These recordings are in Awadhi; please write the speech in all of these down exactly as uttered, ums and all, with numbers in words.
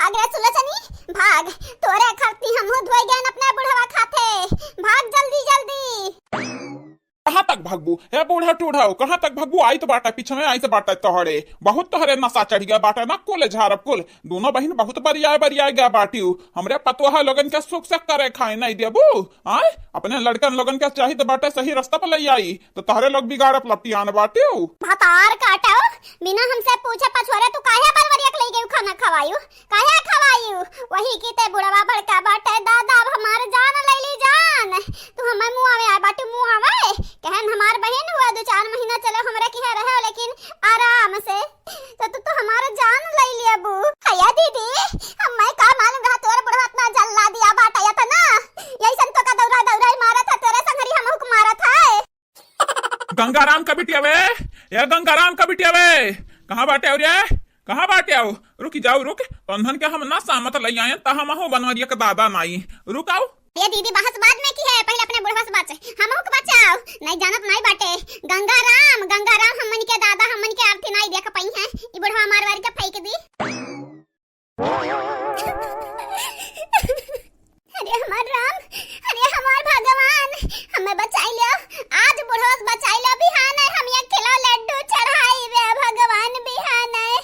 अगरे सुलोचनी, भाग, तोरे खरती हमहू धोई गए अपने बुढ़वा खाते। भाग जल्दी जल्दी। कहाँ तक भगबू? हे बूढ़ा टूढ़ा, कहाँ तक भगबू? आई तो बाटे, पीछे में आई तो बाटे तोहरे। बहुत तोहरे नशा चढ़ गया बाटे ना, कुल झारब कुल। दोनों बहिन बहुत बरियाए बरियाए गया बाटिउ। हमरे पतोहा लोगन के सुख से करे खाए नहीं देबू? आय, अपने लड़कन लोगन के चाही तो बाटे सही रास्ता पर ले आई, तो तोहरे लोग बिगाड़त लपटियान बाटिउ। भतार काटो, बिना हमसे पूछे पछोरे तू काहे बलवरिया के ले गयू खाना खवायू? काहे खवायू? वही की ते बुढ़वा बड़का बाटे, दादा अब हमार जान ले ली जान। तू हमें मुँह आवे आए बाटी, मुँह आवे। कहन हमार बहिन हुआ दो चार महीना चले हमरे किहे रहे, लेकिन आराम से। तो तू तो हमार जान ले लेबू। हया दीदी, हमें का मालूम रहा तोर बुढ़वा इतना जल्ला दिया बाटे इतना। यही सन तो का दौरा दौरा ही मारत है, तेरे संगरी हम हुक मारत है। गंगाराम का बिटिया बे, ए गंगाराम का बिटिया बे, कहाँ बाटे हो रे? कहाँ बाटे हो? रुकी जाओ, रुक, तोहन के हम ना सामत लई आयन, त हमहू बनवरिया के दादा नाई। रुक आओ। ए दीदी, बहस बाद में किहे, पहिले अपने बुढ़वा से बात से, हमहू के बचाओ, नहीं जानत नहीं बाटे। गंगाराम, गंगाराम हमन के दादा, हमन के आरती नहीं देख पइहैं, ई बुढ़वा मार वार के फेंक दी। अरे हमार राम, अरे हमार भगवान, हमें बचाई लो, आज बुढ़वा से बचाई लो, बिहान है हम एक किलो लड्डू चढ़ाई बे भगवान, बिहान है।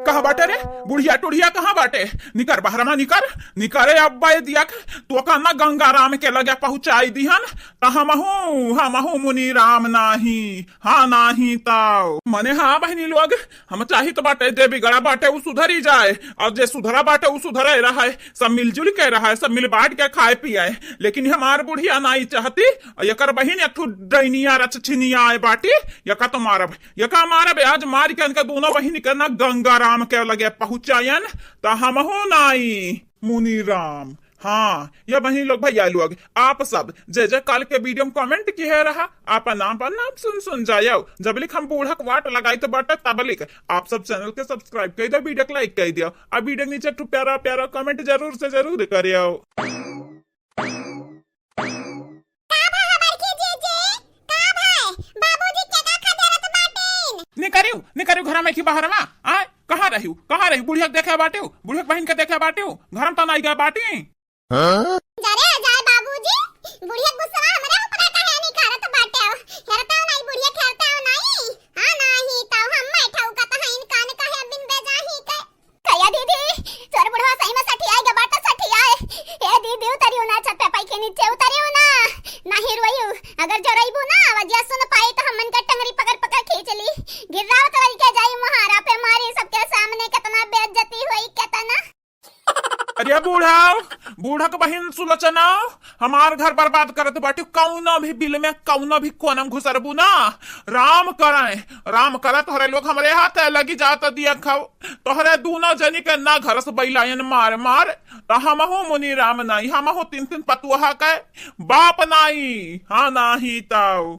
कहाँ बाटे रे? बुढ़िया टुढ़िया कहाँ बाटे? निकर बहरमा निकर, निकर रे अब्बा ये दिया के, तो का ना गंगाराम के लगे पहुँचाई दिहन, त हमहू, हमहू मुनि राम नाही, हाँ नाही ताऊ। मने हाँ बहिनी लोग, हम चाही तो बाटे, जे बिगड़ा बाटे उ सुधरी जाए, और जे सुधरा बाटे उ सुधरे रहे, सब मिलजुल के रहे, सब मिल बांट के खाए पिए। लेकिन हमार बुढ़िया नाई चाहती, और एकर बहिन एक ठो डैनिया रचछिनिया आए बाटी, यका तो मारब, यका मारब, आज मार के इनका दोनों बहिन के ना गंगाराम के लगे पहुँचायन, त हमहू नाई मुनीराम। हाँ, ये बहिन लोग, भैया लोग, आप सब जे जे काल के video में comment किहे रहा, आपन नाम पर नाम सुन सुन जायो। जब लिख हम बूढ़क वाट लगाई तो बाटे तब लिख। आप सब channel के subscribe कर दो, video के like कर दियो, और video के नीचे एक ठो प्यारा प्यारा comment जरूर से जरूर करियो। का भा बड़की जीजी? का भा? बाबूजी के का खदेरत बाटिन? निकरियो, निकरियो घरा में की बहरवा। आ, कहाँ रहियो? कहाँ रहियो? बुढ़िया के देखे बाटियो? बुढ़िया के बहिन के देखे बाटियो? घर में तो नहीं गए बाटी। हाँ? जरे जाए बाबूजी, बुढ़िया गुस्सा हमरे ऊपर काहे निकारत बाटे? हेरता नहीं बुढ़िया, हेरता नहीं। हाँ, नहीं तो हम मैं ठौकत हईन कान काहे बिन बेजाही के। कया दीदी, तोर बुढ़वा सही में सठियाए गे बाटे, सठियाए। ए दीदी, उतरियो ना, छत पे पाई के नीचे उतरियो ना। नाही रोइयो, अगर जो रोइबू ना, आवाजिया सुन पाई तो हमन के टंगरी पकड़ पकड़ खींच ली। गिर्रावत लइके जाई मुहारा पे मारी, सबके सामने कितना बेइज्जती होई, कितना। अरे बूढ़ा, बूढ़ा के बहिन सुलोचना, हमार घर बर्बाद करत बाटी। कौनो भी बिल में, कौनो भी कोना में घुसरबू ना, राम करे, राम करे, तोहरे लोग हमरे हाथ लगी जात दिया खाओ। तोहरे दूनो जनी के ना घर से बैलायन मार मार, त हमहू मुनीराम नाई, हमहू तीन तीन पतुहा के बाप नाई। हाँ, नाही ताऊ।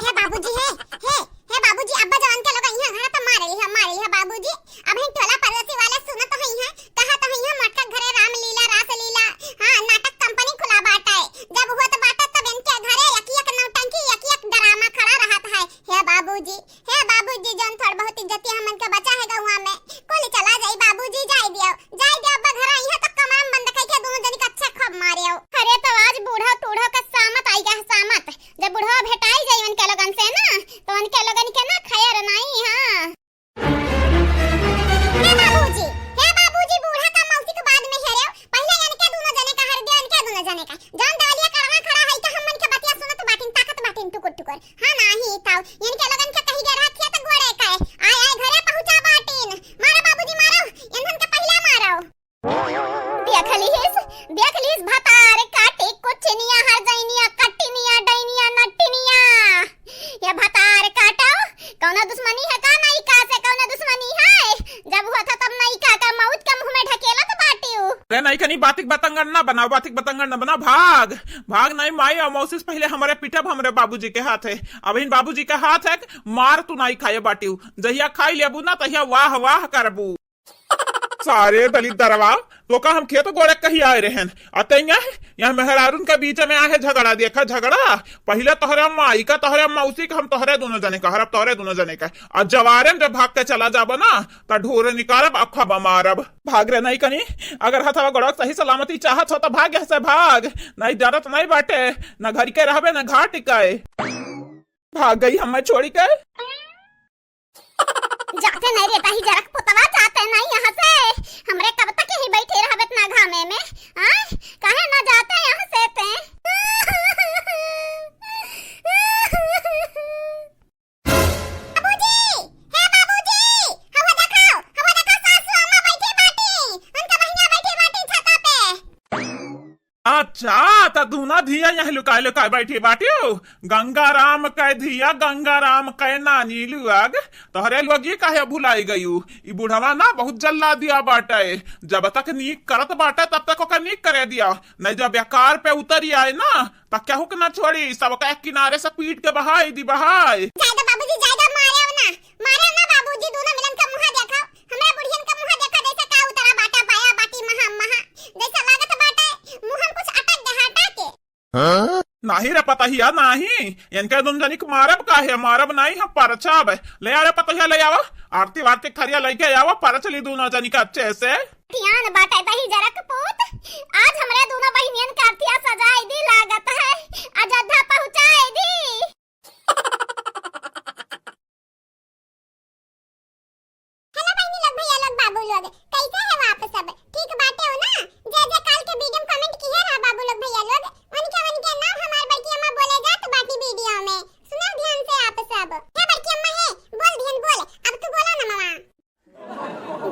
हे बाबूजी, हे, हे, हे बाबूजी, अब्बा जवान के लोग इहाँ घर त मारे लिहा, मारे लिहा बाबूजी। अब हिन टोला पड़ोसी वाले सुनत हई हैं, कहत हई हैं, मोटका घरे रामलीला, रासलीला, हाँ, नाटक कंपनी खुला बाटे। जब होत बाटे तब इनके घरे एक एक नौटंकी, एक एक ड्रामा खड़ा रहत है। हे बाबूजी, हे बाबूजी, जौन थोड़ बहुत इज्जतिया हमन के बचा है गौवा में, कुल चला जाई बाबूजी, जाई दियो, जाई दियो, अब्बा घर आई है तो कमरा में बंद कइके दोनों जनी के अच्छा खूब मारियो। अरे तो आज बूढ़ा टूढ़ा का सामत आई गया, सामत। जब बुढ़वा भेटाई जाई उनके लोगन से ना, तो उनके लोगन के ना खैर नाई, हाँ। हे बाबूजी, हे बाबूजी, बूढ़ा का मौसी के बाद में हेरेव, पहिले इनके दोनों जने का हर दे, इनके दोनों जने का। जौन दवलिया कड़वा खड़ा है, का हमन के बतिया सुनत बाटिन, ताकत बाटिन टुकुर टुकुर। हाँ, नाही ताऊ, इनके लोगन के कही गए रहा, खेत गोड़े का। आए, आए, घरे पहुँचा बाटिन। मारो बाबूजी, मारो, इन्हन के पहिले मारो। देख लीस, देख लीस, भतार काटे कुचनिया, हरजैनिया, कटिनिया, डैनिया, नटिनिया। ये भतार काटो, कौनो दुश्मनी है का नाई का से, कौनो दुश्मनी है? जब हुआ था तब नाई का का मौत के मुँह में ढकेलत बाटिउ। रे नाई कनी बातिक बतंगड़ ना बनाओ, बातिक बतंगड़ ना बनाओ, भाग, भाग नाई माई और मौसी से पहिले हमरे पीटब हमरे बाबूजी के हाथ है। अब इन बाबूजी के हाथ है, मार तू नाई खाए बाटिउ, जहिया खाई लेबू ना तहिया वाह वाह करबू। सारे दलिद्दरवा, तोका हम खेत गोड़े कही आए रहेन। अते यहाँ, यहाँ मेहरारून के बीच में आहे झगड़ा, देखा झगड़ा। पहिले तोहरे माई का, तोहरे मौसी का, हम तोहरे दोनों जने का, हरब तोहरे दोनों जने का। और जवारे में जब भाग के चला जाबो ना, त ढोरे निकारब, अखबा मारब। भाग रे नहीं कनी, अगर हथवा गोड़वा सही सलामती चाहत हो त भाग, यहाँ से भाग। नहीं जरूरत नहीं बाटे, न घर के रहबे, न घाट के। भाग गई हमें छोड़ी के। जाते नहीं रे, तही जरक पुतवा, जाते नहीं यहाँ से। हमरे कब तक यही बैठे रहबे इतना घामे में? हाँ? काहे ना जाते यहाँ से ते? बाबूजी, हे बाबूजी, हवा देखाओ, हवा देखाओ, सासू अम्मा बैठी बाटी, उनका बहिनिया बैठी बाटी छता पे। अच्छा, त दूना धिया यहाँ लुकाए लुकाए बैठी बाटियो। गंगाराम कै धिया, गंगाराम कै नानी लुआग, तोहरे लोग ये काहे भुलाई गयू? ई बुढ़वा ना बहुत जल्लादिया बाटे, जब तक नीक करत बाटे तब तक ओकर नीक करे दिया, नहीं जब बेकार पे उतरी आए ना त केहू के ना छोड़ी, सबका एक किनारे से पीट के बहाई दी बहाई। जायदा बाबूजी, जायदा मारे ना, मारे ना बाबूजी, दूनो मिलन का मुँह देखा, हमरा बुढ़ियन का मुँह देखा, जैसे का उतरा बाटा बाया बाटी महा महा, जैसे लागत बाटे मुँह में कुछ अटक गया हटा के। हाँ? नाही रे पतहिया नाही, इनके दून जनी के मारब काहे, मारब नाही हम परचब। ले आ रे पतहिया ले आवा, आरती वारती थरिया लेके आवा, परच ली दूनो जनी के अच्छे से। ध्यान बाटे तही जरक पूत, आज हमरे दूनो बहिनियन का अर्थिया सजाई दी लागत है, अयोध्या पहुँचाई दी। हेलो बहिनी लोग, भैया लोग, बाबू लोग, कैसे है आप सब? ठीक बाटे हो ना? जे जे काल के वीडियो में कमेंट किए रहा बाबू लोग, भैया लोग, उनके उनके नाम हमार बड़की अम्मा बोले जात बाटी वीडियो में। सुना ध्यान से आप सब। हे बड़की अम्मा है, बोल दिहन बोल, अब तू बोला ना मामा।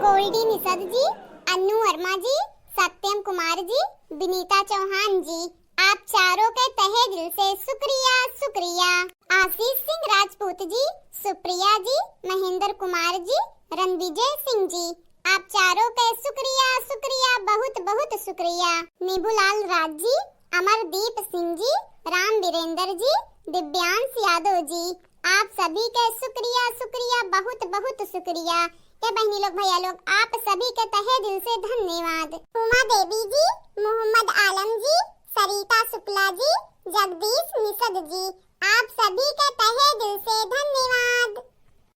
गोल्डी निषद जी, अन्नू वर्मा जी, सत्यम कुमार जी, विनीता चौहान जी, आप चारों के तहे दिल से शुक्रिया, शुक्रिया। आशीष सिंह राजपूत जी, सुप्रिया जी, महेंद्र कुमार जी, रणविजय सिंह जी, आप चारों के शुक्रिया, शुक्रिया, बहुत, बहुत शुक्रिया। नीबूलाल राज जी, अमरदीप सिंह जी, राम वीरेंद्र जी, दिव्यांश यादव जी, आप सभी के शुक्रिया, शुक्रिया, बहुत, बहुत शुक्रिया। ए बहिनी लोग, भैया लोग, आप सभी के तहे दिल से धन्यवाद। उमा देवी जी, मोहम्मद आलम जी, सरिता शुक्ला जी, जगदीश निषद जी, आप सभी के तहे दिल से धन्यवाद।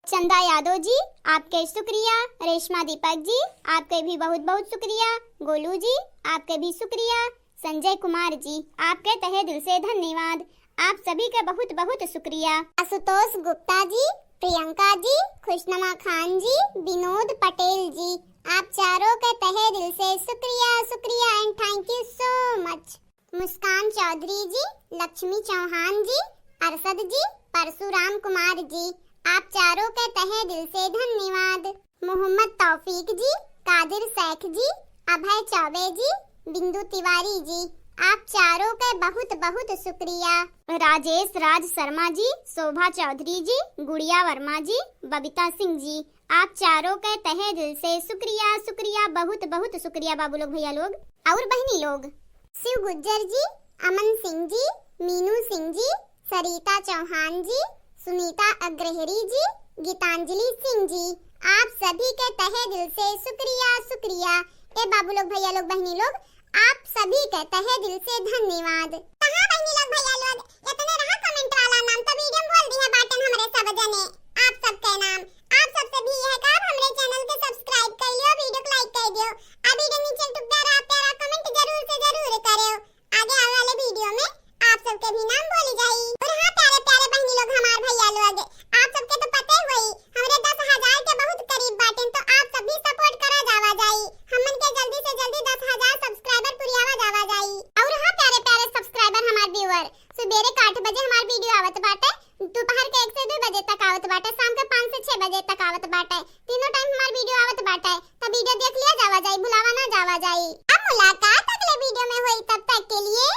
चंदा यादव जी, आपके शुक्रिया। रेशमा दीपक जी, आपके भी बहुत बहुत शुक्रिया। गोलू जी, आपके भी शुक्रिया। संजय कुमार जी, आपके तहे दिल से धन्यवाद। आप सभी का बहुत बहुत शुक्रिया। आशुतोष गुप्ता जी, प्रियंका जी, खुशनुमा खान जी, विनोद पटेल जी, आप चारों के तहे दिल से शुक्रिया, शुक्रिया and thank you so much। मुस्कान चौधरी जी, लक्ष्मी चौहान जी, अरशद जी, परशुराम कुमार जी, आप चारों के तहे दिल से धन्यवाद। मोहम्मद तौफीक जी, कादिर शेख जी, अभय चौबे जी, बिंदु तिवारी जी, आप चारों के बहुत बहुत शुक्रिया। राजेश राज शर्मा जी, शोभा चौधरी जी, गुड़िया वर्मा जी, बबीता सिंह जी, आप चारों के तहे दिल से शुक्रिया, शुक्रिया, बहुत बहुत शुक्रिया बाबू लोग, भैया लोग और बहिनी लोग। शिव गुज्जर जी, अमन सिंह जी, मीनू सिंह जी, सरिता चौहान जी, सुनीता अग्रहरी जी, गीतांजलि सिंह जी, आप सभी के तहे दिल से शुक्रिया, शुक्रिया। ए बाबू लोग, भैया लोग, बहिनी लोग, आप सभी के तहे दिल से धन्यवाद। कहाँ बहिनी लोग, भैया लोग, इतने रहा comment वाला नाम, तो वीडियो में बोल दिया बाटन हमरे सब जने, आप सबके नाम। आप सबसे भी यह काम, हमरे channel के subscribe कर लियो, वीडियो को like कर दियो, आ वीडियो नीचे टुकड़ा रहा प्यारा comment जरूर से जरूर करो। आगे आवे वाले वीडियो में आप सबके भी नाम बोली जाई। और हाँ प्यारे प्यारे बहिनी लोग, हमार भैया लोग, आप सबके तो पते होई, हमरे दस हजार के बहुत करीब बाटेन, तो आप सब भी support करा जावा जाई, हमन के जल्दी से जल्दी दस हजार subscriber पुरियावा जावा जाई। और हाँ प्यारे प्यारे subscriber, हमार viewer, सुबेरे के आठ बजे हमार वीडियो आवत बाटे, दोपहर के एक से दो बजे तक आवत बाटे, शाम के पाँच से छह बजे तक आवत बाटे, तीनों time हमार वीडियो आवत बाटे, तो वीडियो देख लिया जावा जाई, भुलावा ना जावा जाई। अब मुलाकात अगले वीडियो में होई, तब तक के लिए